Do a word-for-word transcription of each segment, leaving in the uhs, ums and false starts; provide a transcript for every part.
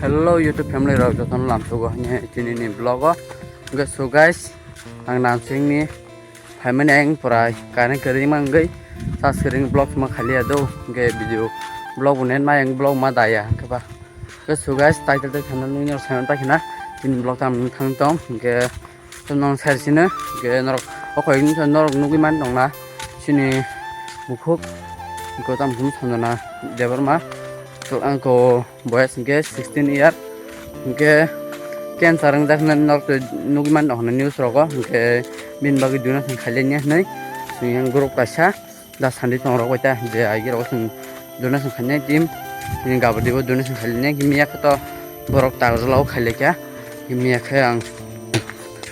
Hello YouTube family rok, jotono lamsogo hwnwi tini ni vlog o. Hwnkhe so guys, ang Namsing ni phaimani ayang pura current kwrwi mangwi charge kwrwi vlog ma khaliya do, hwnkhe video vlog bo net ma yang vlog ma daya hwnkhe ba. Hwnkhe so guys, title tei khana nini rok saiman pakhina tini vlog tam thang tong hwnkhe. Nong sar sino, hwnkhe norok o koi norok nugwi man tongna, sini bukhuk, hwnkhe tamo hwn Sanjana Debbarma, ang ko boyas hwnkhe sixteen year, hwnkhe cancer wngjak hwnwi norok nugwi man tongna news rogo, hwnkhe bini bagwi donation khailaiya hwnwi, sini yang group kaisa. Da sandi tong rok bai ta je agi rok chwng donation khainai team. Tini gabadi bo donation khainai kimiya khe to borok ta jala o khailai kha. Kimiya khe ang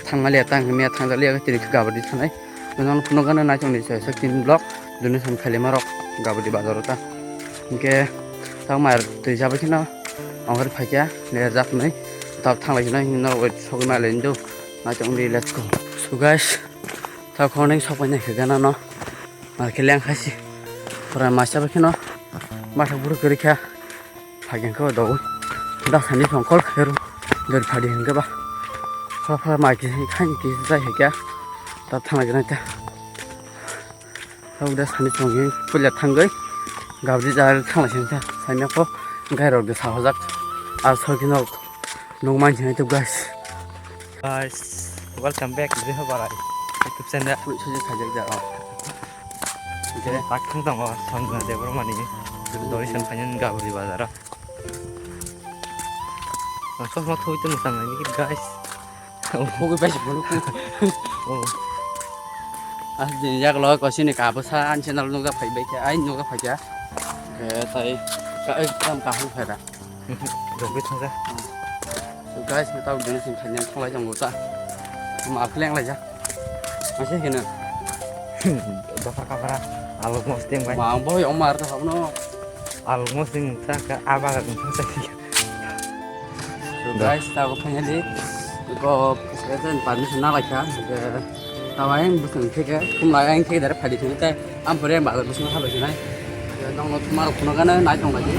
thangmali ta kimiya thangjali ya tini khe gabadi sanai. Nang phunuk gana nai tong di sai sak team block donation khailai ma rok gabadi bazar o ta. Hwnkhe tak mar twi jabai kheno ongor phaikya ler jak nai. Ta thanglai kheno norok bai sogwi ma lai do. Nai tong di, let's go. So guys, ta khorang sok pai nai khe gana no. Mar khe leng khaisi. Pura masa ba kheno. Masa buru kiri kha. Phageng kho do. Da sani songkol kheru. Dor phadi hingga ba. Pha pha ma ki khan ki jai he kya. Ta thang jana ta. Hau da sani songkol puila thangoi. Gabri jar thang la senta. Sanya ko gai rok de sahajak. Ar sokino. Nung man jai to guys. Guys, welcome back to Deha Barai YouTube channel. Wih, sujud saja aja, oh. Jadi tak thang tong, oh, Sanjana Debbarma ni. Dori san khanyan gabri bazar. Langsung mau thui tu nusang lagi, guys. Aku gue baca buku. Oh. Ah, jadi ya kalau kau sini kabel san channel nunggu apa baik ya, ayo nunggu apa ya. Kayak tadi, kayak kamu kamu kira. Jogwi thangkha. So guys, ni tabuk donation khainai thanglai tongo ta. Ma phleng lai ja. Mase hino. Dopha kaphra. Alok mos ting bai. Ma ang bo yong mar ta habno. Alok mos ting thangkha, aba ga ting thangkha. So guys, tabuk finally ko president permission na laikha. Tawai ang bwswng theke, khumlai ang theke dare phadi thangwi tei ang pore ang bazar bwswng halai sinai. Nokno thuma rok phunukgana nai tong bai di.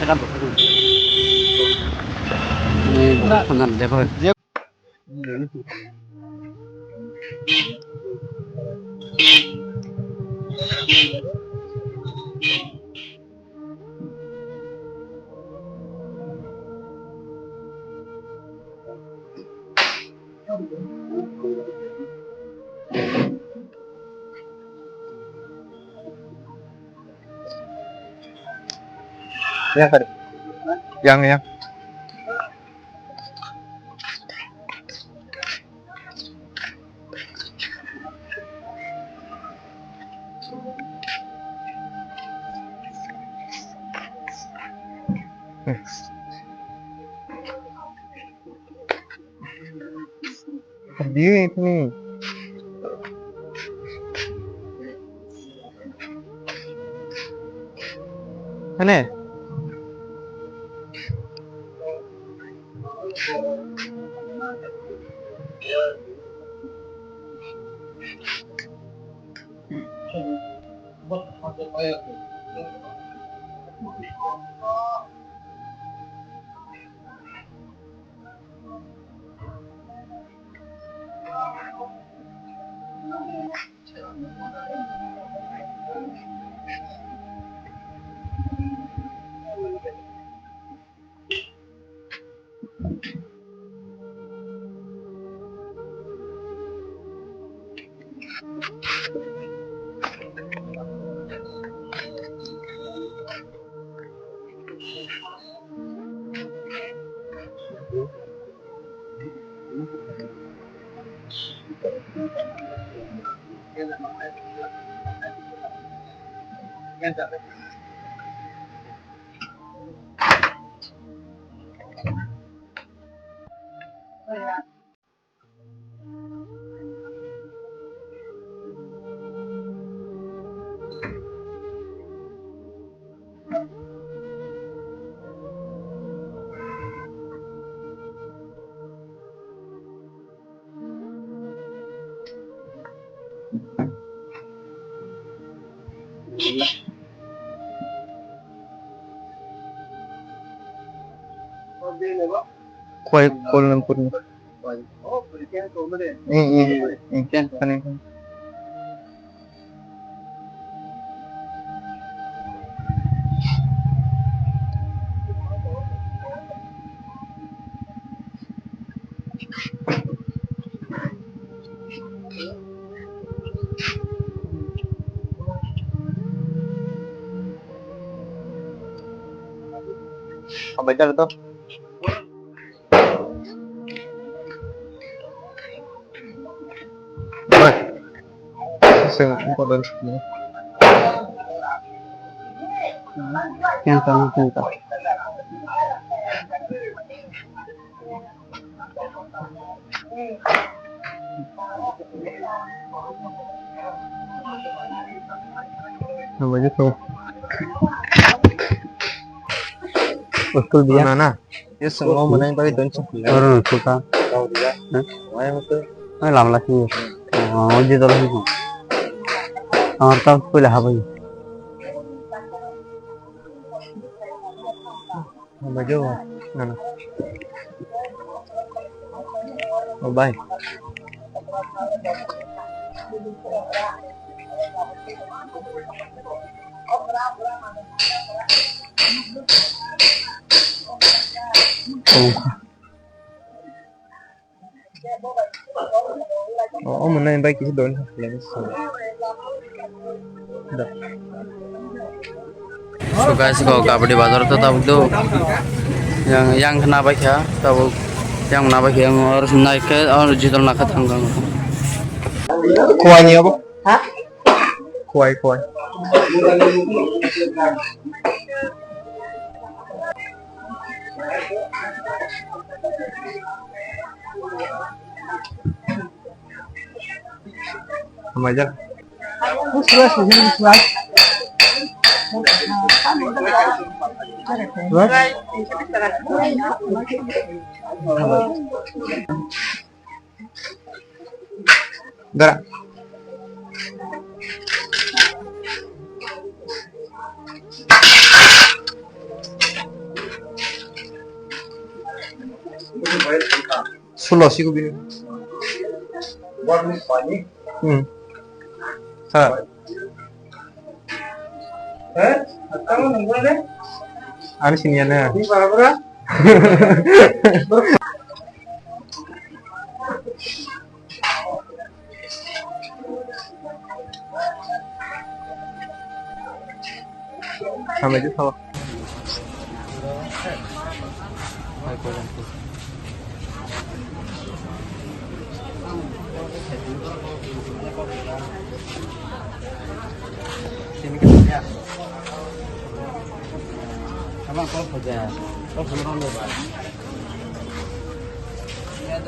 Second bo phunuk. Ni phunukgana de bhai. Yang kari. Yang, yang. Adi ini. Mana? Kuala Lumpur ni. Eh, eh, eh, kan, kan, kan. Sampai dah tu. Bai. Sing important ni. Yang tahu tentang. Apa je tu? Betul dia. Mana? Yes, mau mana yang pakai don sih? Orang suka. Tahu dia. Hah? Mana yang betul? Mana lama lagi? Oh, dia tahu sih. Orang tahu pula apa ni? Majo, nana. Oh, bye. Oh. Oh, omo nai bai kisa don khlai. Da. So guys, ko Kabaddi bazar to tabuk do. Yang, yang khna bai kha, tabuk yang na bai kha, yang or nai khe, or jidol na kha thang thang. Kuai ni abo? Ha? Kuai, kuai. Hambai jak. Dara. Sulo siku bini. Hmm. Ha. Ani sini ya na. Sampai itu.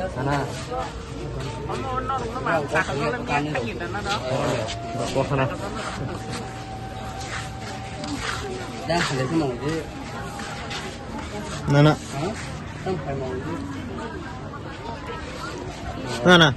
Sana. Nana. Nana.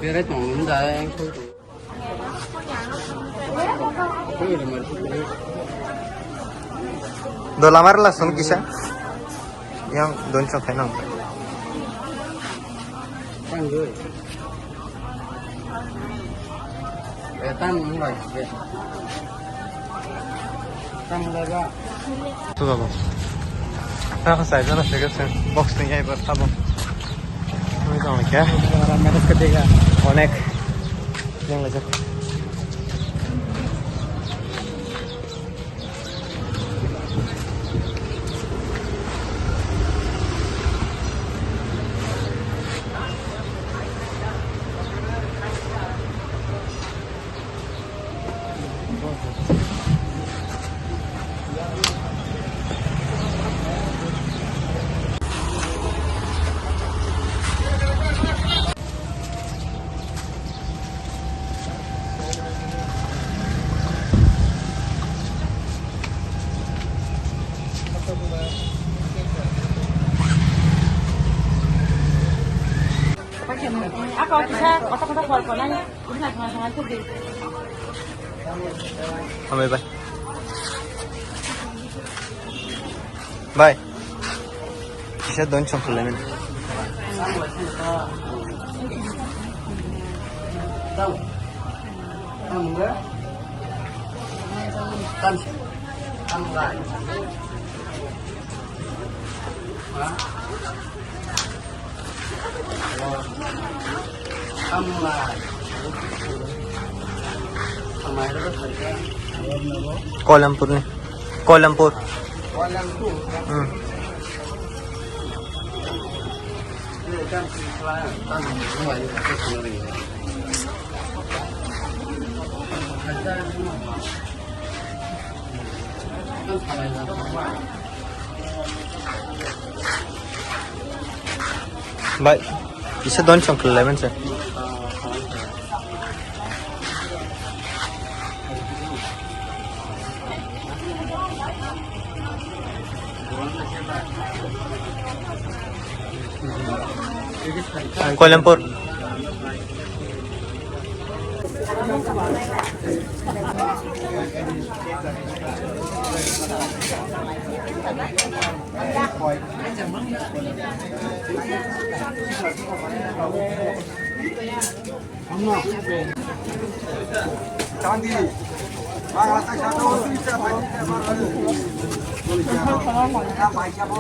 Berai tong da. Do lamar la son kisa. Yang don chok khainang. Tang doi. Eh, tang mung bai. Tang mung bai ba. Tu babo. Tang sai jana se gesen box ni ai bar tabo. Ni tong kya? Manage kar dega. Onek. Yang lajak. Ako kisa kotor kotor hor konai, ina thang thang kudi. Hambai bai. Bai. Kisa don chong khulai men. Koilampur ni. Koilampur. Hmm. Bai, kisa don chong khulai men se. Koilampur.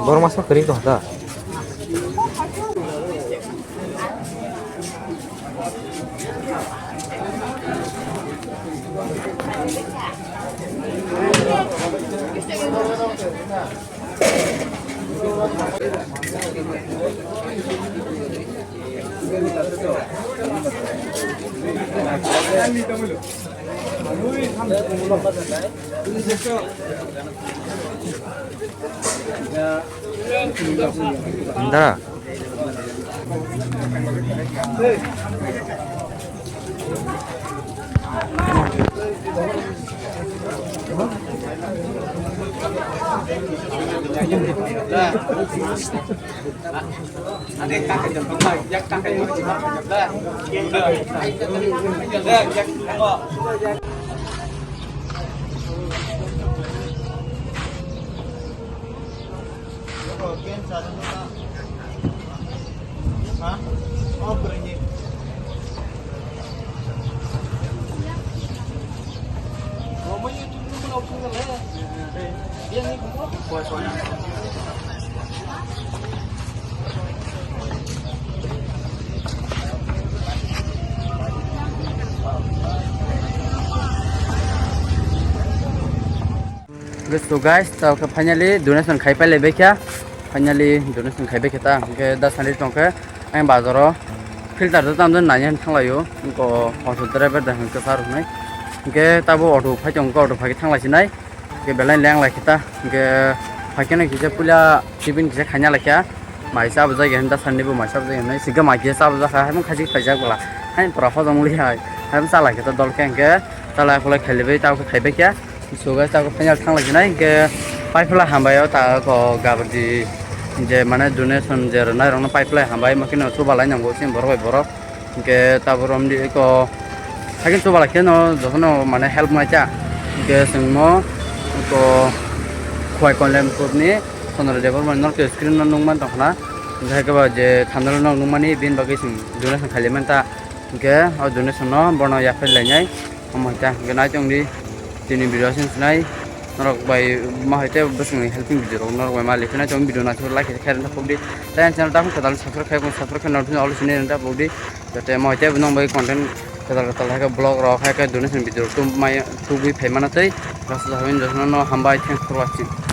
Borok masa kwrwi tong kha. Da. Guys, so guys, tao khe finally donation khai pailai baikha. Finally donation khai baikha ta. Hwnkhe da sari tongkhe ang bazaro filter da tamjani nai thanglaio. Hwnkhe auto driver da hwnkhe sar hwnwi. Hwnkhe tabo auto phai tongkhe auto phai thanglaisi nai. Hwnkhe belai leng laikha ta. Hwnkhe phaikhe no kisa puila tiffin kisa khaina laikha. Mai chabajak ya hinda sani bo mai chabajak ya hinwi. Sikhe mai kisa chabajak hai, hai khajik khaijak bwla. Hai pura hojong li hai. Hai chalai khe ta dol khe hwnkhe chalai khulai khailaibai tabo khe khaibai khe. So guys, tabo final thanglai jinai hwnkhe paiphala hambai o ta ko gabdi je mane donation je rwnai rokno paiphala hambai makino chubalai nango chini borok bai borok. Hwnkhe tabo romdi eko haikhe chubalai kheno jotono mane help nai cha. Hwnkhe chwngno eko Khowai Koilampurni Chandra Debbarmani norok screen no nukman tongkhna. Hwnkhe haikhe ba je thumbnail no nukmani bini bagwi chwng donation khailaiman ta. Hwnkhe o donation no bono yapharwi lainai. Omo hai ta hwnkhe nai tongdi tini video sini sinai. Norok bai ma hai tei bwswngni helping video rok norok bai ma liphinai tong video naisuk like khe khairok ta pokdi. Tei ang channel tamo kwtal subscribe khai subscribe khai norok always sinai ta pokdi. Jate ma hai tei nong bai content kwtal kwtal hai khe vlog rok hai khe donation video rok tum mai tubui phai mano tei. Rasa jahamin jotono no hambai, thanks for watching.